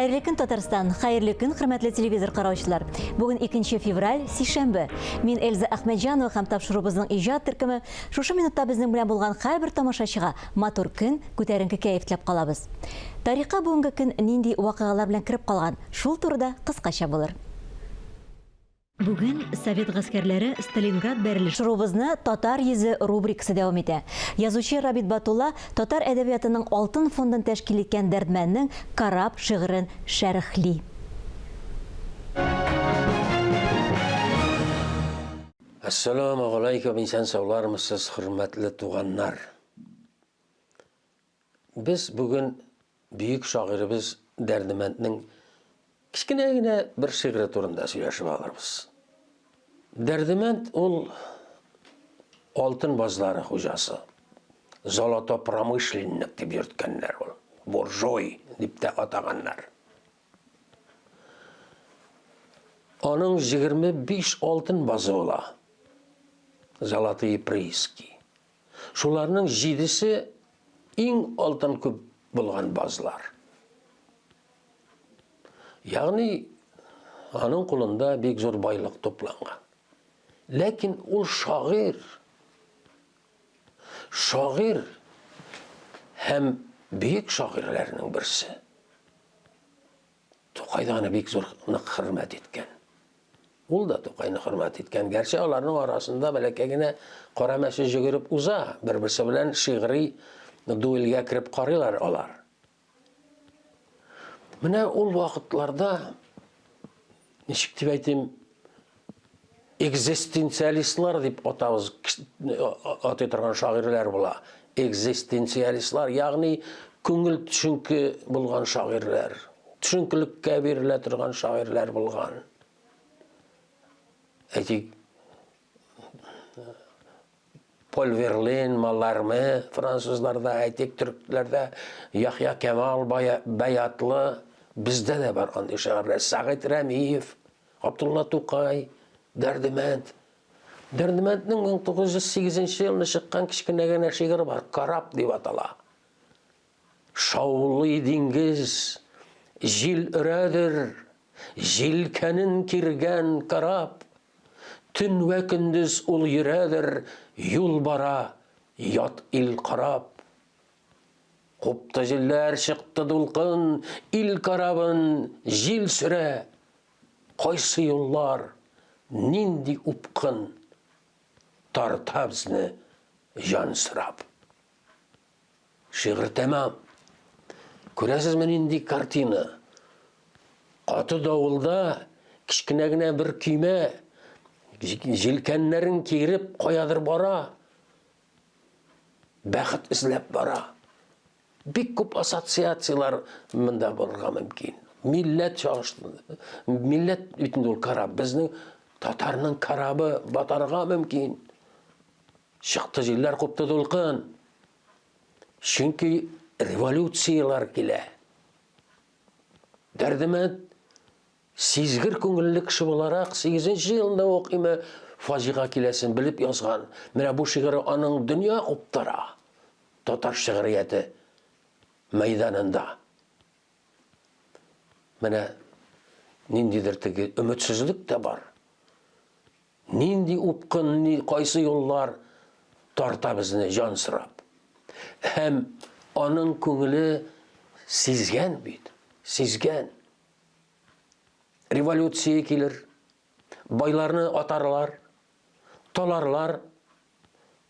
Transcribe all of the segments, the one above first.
Хәерле көн, Татарстан! Хәерле көн, хөрмәтле телевизор караучылар! Бүген 2 февраль, сишәмбе. Мин Эльза Әхмәтҗанова һәм тапшыруыбызның иҗат төркеме шушы минутта безнең белән булган һәрбер тамашачыга матур көн, күтәренке кәеф теләп калабыз. Тарихка бүгенге көн нинди вакыйгалар белән кереп калган, шул турыда кыскача булыр. Бүген совет гаскәрләре Сталинград бәрелеш. Шоуыбызны Татар йөзе рубрикасы дәвам итә. Язучы Рабит Батулла татар әдәбиятының алтын фондын тәшкил иткән Дәрдмәннең Кораб шигырен шәрехли. Әссәламегаләйкүм, исән-саулармысыз, хөрмәтле туганнар! Без бүген бөек шагыйребез Дәрдемәнднең кечкенә генә бер шигыре турында сөйләшеп алырбыз. Дәрдемәнд ул алтын базлары хуҗасы. Золотопромышленник дип йөрткәннәр ул. Буржуй дип тә атаганнар. Аның 25 алтын базы була. Золотые прииски. Шуларның җидесе иң алтын күп булган базлар. Ягъни аның кулында бик зур байлык тупланган. Ләкин ул шагыйрь. Шагыйрь һәм бөек шагыйрьләрнең берсе. Тукай да аны бик зур нык хөрмәт иткән. Ул да Тукайны хөрмәт иткән. Гәрчә аларның арасында бәләкәй генә кара мәче җөгереп уза, бер-берсе белән шигъри дуэльгә кереп карыйлар алар. Менә ул вакытларда, ничек дип әйтим, экзистенциалистлар дип атабыз, атый торган шагыйрьләр була. Экзистенциалистлар, ягъни күңел төшенке булган шагыйрьләр, төшенкелеккә бирелә торган шагыйрьләр булган. Әйтик, Поль Верлен, Малларме французларда, әйтик, төркләрдә Яхья Кемал Баятлы, бездә дә бар андый шагыйрьләр. Сәгыйть Рәмиев, Габдулла Тукай, Дәрдемәнд. Дәрдемәнднең 1908 елны чыккан кечкенә генә шигыре бар, Кораб дип атала. Шаулый диңгез, җил өрәдер, җилкәнен киргән кораб. Төн вә көндез ул йөрәдер, юл бара, ят ил карап. Купты җилләр, чыкты дулкын, ил корабын җил сөрә. Кайсы юллар, нинди упкын тарта безне җан сорап. Шигырь тәмам. Күрәсезме нинди картина? Каты давылда кечкенә генә бер көймә җилкәннәрен киереп каядыр бара. Бәхет эзләп бара. Бик күп ассоциацияләр монда булырга мөмкин. Милләт чагыштырды. Милләт бит инде ул кораб. Безнең татарның корабы батарга мөмкин. Чыкты җилләр, купты дулкын. Чөнки революцияләр килә. Дәрдемәнд сизгер күңелле кеше буларак 8 елында ук име фаҗига киләсен белеп язган. Менә бу шигыре аның дөнья куптара татар шигърияте мәйданында. Менә ниндидер теге өметсезлек тә бар. Нинди упкын, ни, кайсы юллар тарта безне җан сорап. Һәм аның күңеле сизгән бит, сизгән. Революция килер, байларны атарлар, таларлар,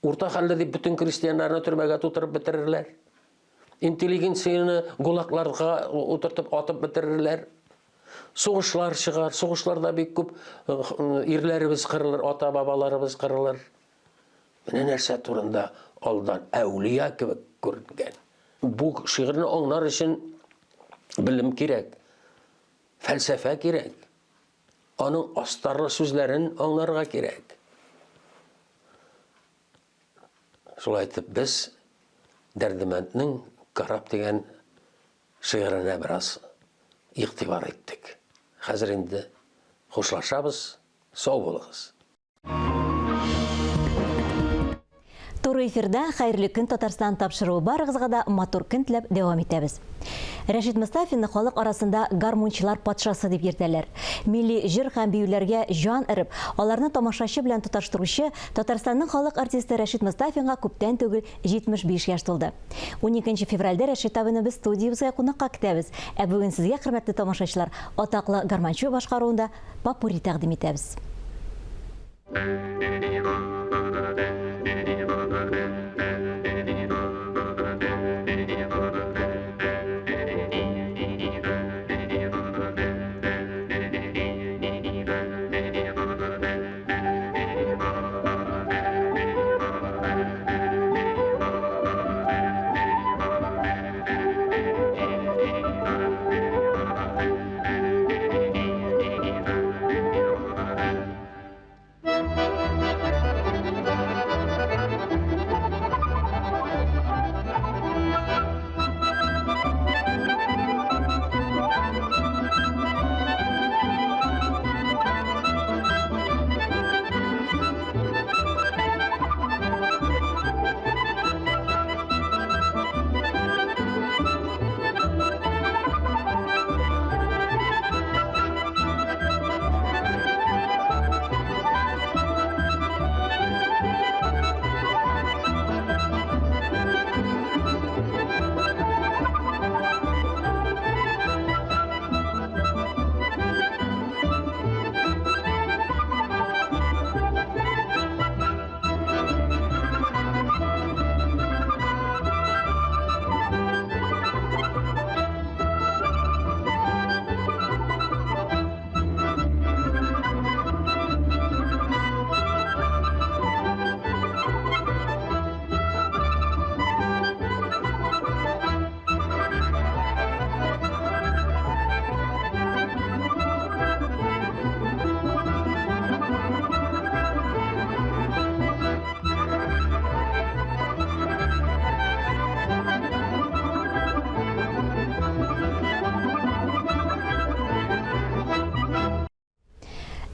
урта хәлле дип бөтен крестьяннарны төрмәгә тутырып бетерерләр. Интеллигенцияне гулагларга утыртып атып бетерерләр. Сугышлар чыгар, сугышларда бик күп э, ирләребез кырылыр, ата-бабаларыбыз кырылыр. Менә нәрсә турында алдан әүлия кебек күренгән. Бу шигырьне аңлар өчен белем кирәк, фәлсәфә кирәк. Аның астарлы сүзләрен аңларга кирәк. Шулай итеп без Дәрдемәнднең Кораб дигән шигыренә бераз игътибар иттек. Хәзер инде хушлашабыз. Сау булыгыз. Туры эфирда Хәерле көн Татарстан тапшыруы барыгызга да матур көн теләп дәвам итәбез. Рәшит Мостафинны халык арасында гармунчылар патшасы дип йөртәләр. Милли җыр һәм биюләргә җан өреп, аларны тамашачы белән тоташтыручы Татарстанның халык артисты Рәшит Мостафинга күптән түгел 75 яшь тулды. 12 февральдә Рәшит абыйны без студиябезгә кунакка көтәбез. Ә бүген сезгә, хөрмәтле тамашачылар, атаклы гармончы башкаруында попурри тәкъдим итәбез.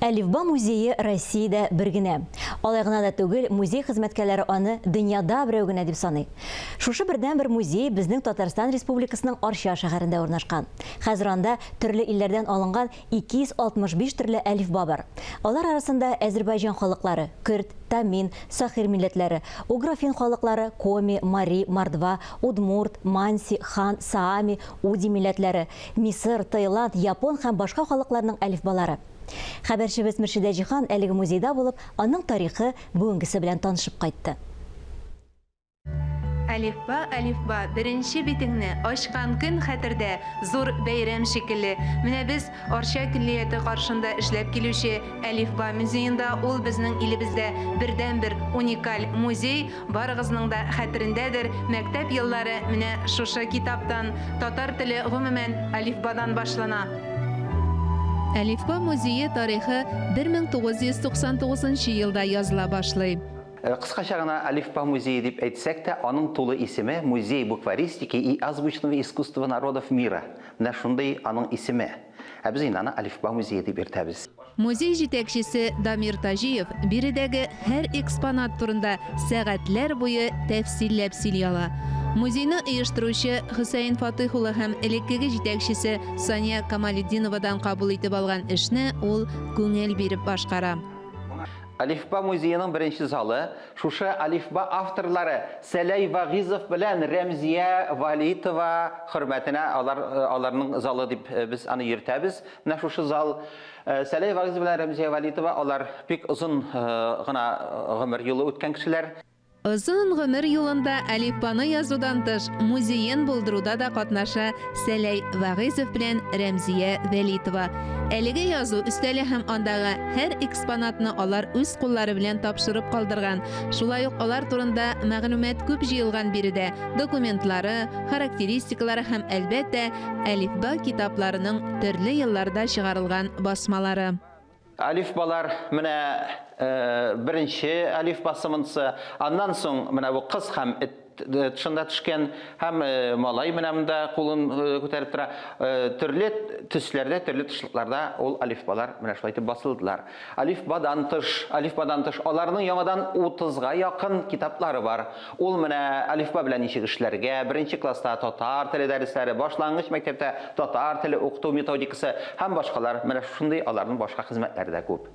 Әлифба музее Россиядә бер генә. Алай гына да түгел, музей хезмәткәрләре аны дөньяда берәү генә дип саный. Шушы бердәнбер музей безнең Татарстан Республикасының Арча шәһәрендә урнашкан. Хәзер анда төрле илләрдән алынган 265 төрле әлифба бар. Алар арасында әзербайҗан халыклары, көрд, тамин, сахир милләтләре, угро-фин халыклары, коми, мари, мордва, удмурт, манси, хан, саами, уди милләтләре, Мисыр, Таиланд, япон һәм башка халыкларның әлифбалары. Хәбәрчебез Мөршидә Җиһан әлеге музейда булып, аның тарихы, бүгенгесе белән танышып кайтты. Әлифба, әлифба, беренче битеңне ачкан көн хәтердә, зур бәйрәм шикелле. Менә без Арча көллияте каршында эшләп килүче Әлифба музеенда, ул безнең илебездә бердәнбер уникаль музей, барыгызның да хәтерендәдер, мәктәп еллары менә шушы китаптан, татар теле гомумән Әлифбадан башлана. Әлифба музее тарихы 1999 елда языла башлый. Кыскача гына Әлифба музее дип әйтсәк тә, аның тулы исеме Музей букваристики и азбучного искусства народов мира. Менә шундый аның исеме. Ә без инде аны Әлифба музее дип йөртәбез. Музей җитәкчесе Дамир Таҗиев биредәге һәр экспонат турында сәгатьләр буе тәфсилләп сөйли ала. Музейны оештыручы Хөсәен Фатыйх улы һәм элеккеге җитәкчесе Сания Камалетдиновадан кабул итеп алган эшне ул күңел биреп башкара. Әлифба музееның беренче залы шушы Әлифба авторлары Сәләй Вагизов белән Рәмзия Валитова хөрмәтенә алар аларның залы дип без аны йөртәбез. Менә шушы зал Сәләй Вагизов белән Рәмзия Валитова алар бик озын гына гомер юлы үткән кешеләр. Озын гомер юлында Әлифбаны язудан тыш, музеен булдыруда да катнаша Сәләй Вәгыйзов белән Рәмзия Вәлитова. Әлеге язу өстәле һәм андагы һәр экспонатны алар үз куллары белән тапшырып калдырган. Шулай ук алар турында мәгълүмат күп җыелган биредә, документлары, характеристикалары һәм, әлбәттә, Әлифба китапларының төрле елларда чыгарылган басмалары. Әлифбалар менә беренче әлифбасы монысы. Аннан соң менә бу кыз һәм эт. тышында төшкән һәм малай менә монда кулын күтәреп тора. Төрле төсләрдә, төрле тышлыкларда ул алифбалар менә шулай итеп басылдылар. Алифбадан тыш, алифбадан тыш аларның яңадан 30-га якын китаплары бар. Ул менә алифба белән ничек эшләргә, беренче класста татар теле дәресләре, башлангыч мәктәптә татар теле укыту методикасы һәм башкалар. Менә шушындый аларның башка хезмәтләре дә күп.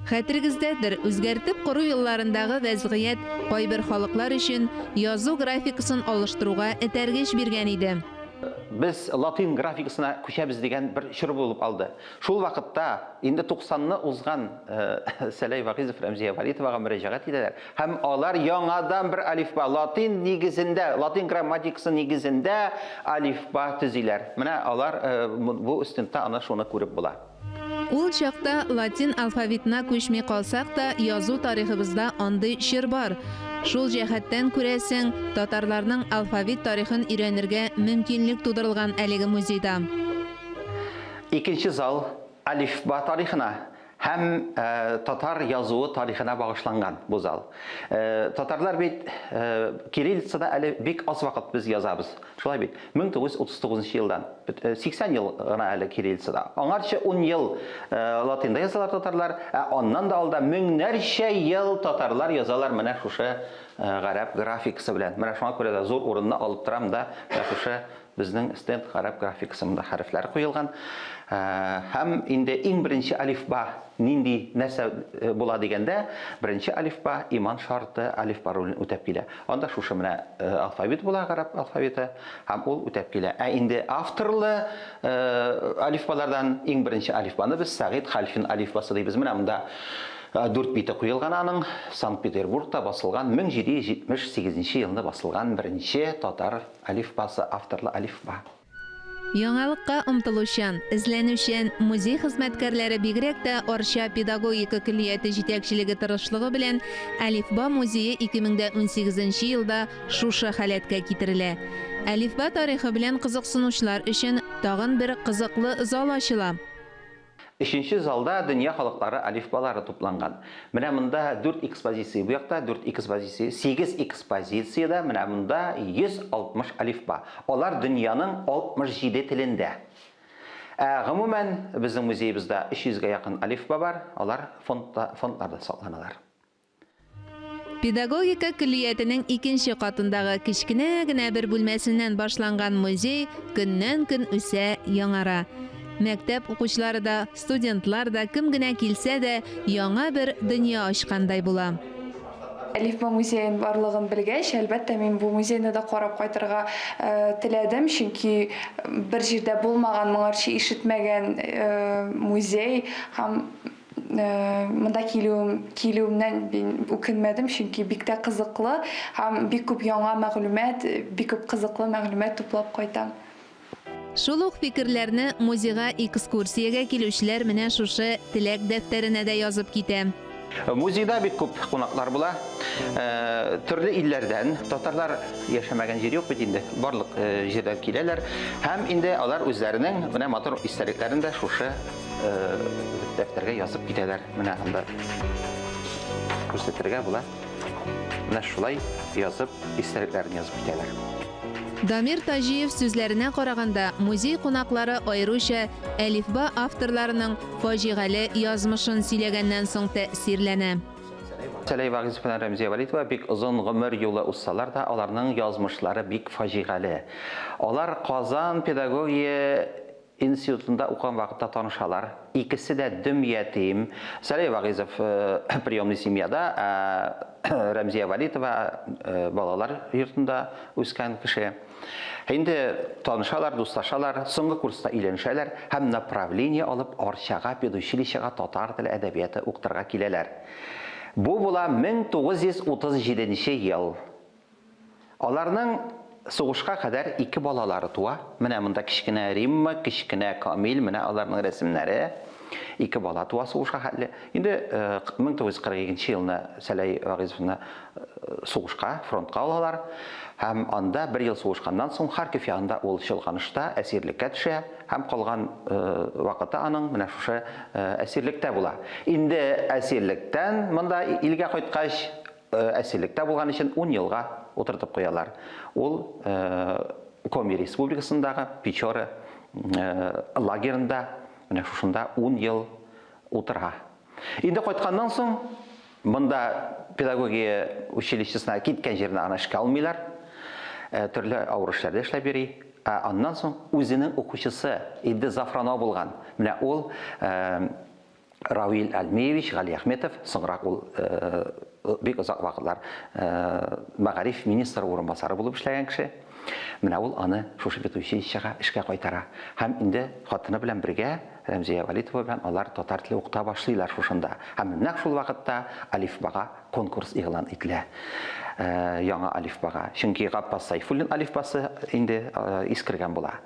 Хәтерегездәдер, үзгәртеп кору елларындагы вәзгыять кайбер халыклар өчен язу графикасын алыштыруга этәргеч биргән иде. Без латин графикасына күчәбез дигән бер чор булып алды. Шул вакытта инде туксанны узган Сәләй Вагыйзов, Рәмзия Вәлитовага мөрәҗәгать итәләр һәм алар яңадан бер әлифба, латин нигезендә, латин грамматикасы нигезендә әлифба төзиләр. Менә алар бу стендта аны шуны күреп була. Ул чакта латин алфавитына күчми калсак та, язу тарихыбызда андый чор бар. Шул җәһәттән, күрәсең, татарларның алфавит тарихын өйрәнергә мөмкинлек тудырылган әлеге музейда. Икенче зал әлифба тарихына һәм татар язуы тарихына багышланган бу зал. Татарлар бит кириллицада әле бик аз вакыт без язабыз. Шулай бит. 1939 елдан, 80 ел гына әле кириллицада. Аңарчы 10 ел латинда язалар татарлар, ә аннан да алда меңнәрчә ел татарлар язалар менә шушы гарәп графикасы белән. Менә шуңа күрә дә зур урынны алып торам да менә шушы безнең стенд гарәп графикасы монда хәрефләр куелган. Һәм инде иң беренче алифба нинди нәрсә була дигәндә, беренче алифба иман шарты алифба ролен үтәп килә. Анда шушы менә алфавит була, гарәп алфавиты, һәм ул үтәп килә. Ә инде авторлы алифбалардан иң беренче алифбаны без Сәгыйть Хәлфин алифбасы дибез. Менә монда дүрт бите куелган аның, Санкт-Петербургта басылган 1778 елны басылган беренче татар алифбасы, авторлы алифба. Яңалыкка омтылучан, эзләнүчән музей хезмәткәрләре бигрәк тә Арча педагогика көллияте җитәкчелеге тырышлыгы белән Әлифба музее 2018 нче елда шушы халәткә китерелә. Әлифба тарихы белән кызыксынучылар өчен тагын бер кызыклы зал ачыла. Өченче залда дөнья халыклары әлифбалары тупланган. Менә монда дүрт экспозиция, бу якта дүрт экспозиция, сигез экспозициядә менә монда 160 әлифба. Алар дөньяның 67 телендә. Ә гомумән, безнең музеебызда 300 гә якын әлифба бар, алар фондта, фондларда сакланалар. Педагогика көллиятенең икенче катындагы кечкенә генә бер бүлмәсеннән башланган музей көннән-көн үсә, яңара. Мәктәп укучылары да, студентлар да, кем генә килсә дә, яңа бер дөнья ачкандай була. Әлифба музеен барлыгын белгәч, әлбәттә, мин бу музейны да карап кайтырга теләдем, чөнки бер җирдә булмаган, моңарчы ишетмәгән музей һәм Монда килүем, килүемнән мин үкенмәдем, чөнки бик тә кызыклы һәм бик күп яңа мәгълүмат, бик күп кызыклы мәгълүмат туплап кайтам. Шул ук фикерләрне музейга экскурсиягә килүчеләр менә шушы теләк дәфтәренә дә язып китә. Музейда бик күп кунаклар була. Төрле илләрдән, татарлар яшәмәгән җир юк бит инде, барлык җирдән киләләр. Һәм инде алар үзләренең менә матур истәлекләрен дә шушы дәфтәргә язып китәләр. Менә анда күрсәтергә була. Менә шулай язып, истәлекләрен язып китәләр. Дамир Таҗиев сүзләренә караганда, музей кунаклары аеруча Әлифба авторларының фаҗигале язмышын сөйләгәннән соң тәэсирләнә. Сәләй Вагизов белән Рәмзия Вәлитова бик озын гомер юлы узсалар да, аларның язмышлары бик фаҗигале. Алар Казан педагогия Институтында укыган вакытта танышалар. Икесе дә дөм ятим. Сәләй Вагыйзов приемный семьяда, ә Рәмзия Вәлитова балалар йортында үскән кеше. Инде танышалар, дуслашалар, соңгы курста өйләнешәләр һәм направление алып Арчага педучилищега татар теле әдәбияты укытырга киләләр. Бу була 1937 нче ел. Аларның сугышка кадәр ике балалары туа. Менә монда кечкенә Римма, кечкенә Камил, менә аларның рәсемнәре. Ике бала туа сугышка хәтле. Инде 1942 елны Сәләй Вагыйзовны сугышка, фронтка алалар. Һәм анда бер ел сугышканнан соң Харьков ягында ул чолганышта әсирлеккә төшә һәм калган вакыты аның менә шушы әсирлектә була. Инде әсирлектән монда илгә кайткач, Әсирлектә булган өчен ун елга утыртып куялар. Ул Коми Республикасындагы Печора лагерында менә шушында ун ел утыра. Инде кайтканнан соң монда педагогия училищесына киткән җиренә аны эшкә алмыйлар. Төрле авыр эшләрдә эшләп йөри. Ә аннан соң үзенең укучысы инде Зафрано булган. Менә ул Равил Альмиевич Галиәхметов, соңрак ул бик озак вакытлар мәгариф министры урынбасары булып эшләгән кеше. Менә ул аны шушы педучилищега эшкә кайтара. Һәм инде хатыны белән бергә, Рәмзия Вәлитова белән алар татар теле укыта башлыйлар шушында. Һәм нәкъ шул вакытта Әлифбага конкурс игълан ителә. Яңа әлифбага. Чөнки Габбас Сайфуллин әлифбасы инде искергән була.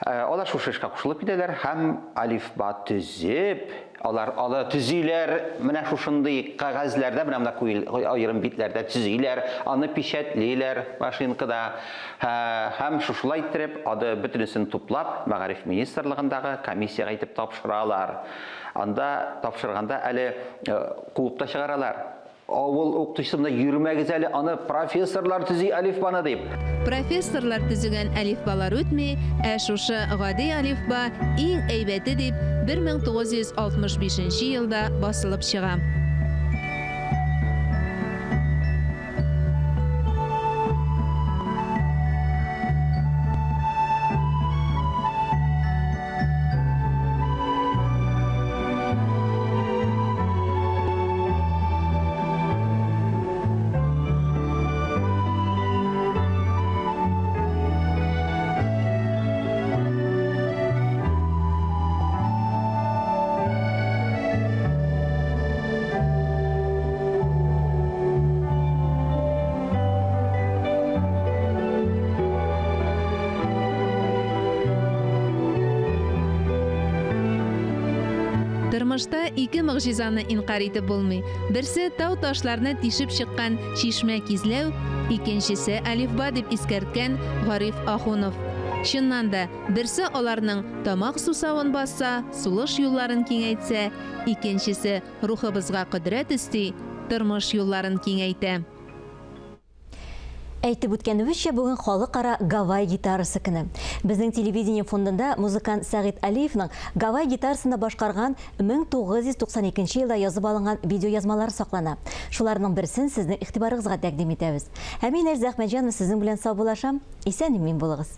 Алар шушы эшкә кушылып китәләр һәм әлифба төзеп, алар алы төзиләр, менә шушындый кәгазьләрдә, менә монда куел, аерым битләрдә төзиләр, аны печатьлиләр машинкада. Һәм шушылай иттереп, ады бөтенесен туплап, мәгариф министрлыгындагы комиссиягә итеп тапшыралар. Анда тапшырганда әле куып та чыгаралар. Авыл укытучысы монда йөрмәгез әле, аны профессорлар төзи әлифбаны дип. Профессорлар төзегән әлифбалар үтми, ә шушы гади әлифба иң әйбәте дип 1965 нче елда басылып чыга. Тормышта ике могҗизаны инкарь итеп булмый. Берсе тау-ташларны тишеп чыккан чишмә кизләү, икенчесе әлифба дип искәрткән Гариф Ахунов. Чыннан да, берсе аларның тамак сусавын басса, сулыш юлларын киңәйтсә, икенчесе рухыбызга кодрәт өсти, тормыш юлларын киңәйтә. Әйтеп үткәнебезчә, бүген халыкара Гавай гитарасы көне. Безнең телевидение фондында музыкант Сәгыйть Алиевның Гавай гитарасында башкарган 1992 елда язып алынган видеоязмалары саклана. Шуларның берсен сезнең игътибарыгызга тәкъдим итәбез. Ә мин, Эльза Әхмәтҗанова, сезнең белән саубуллашам. Исән-имин булыгыз!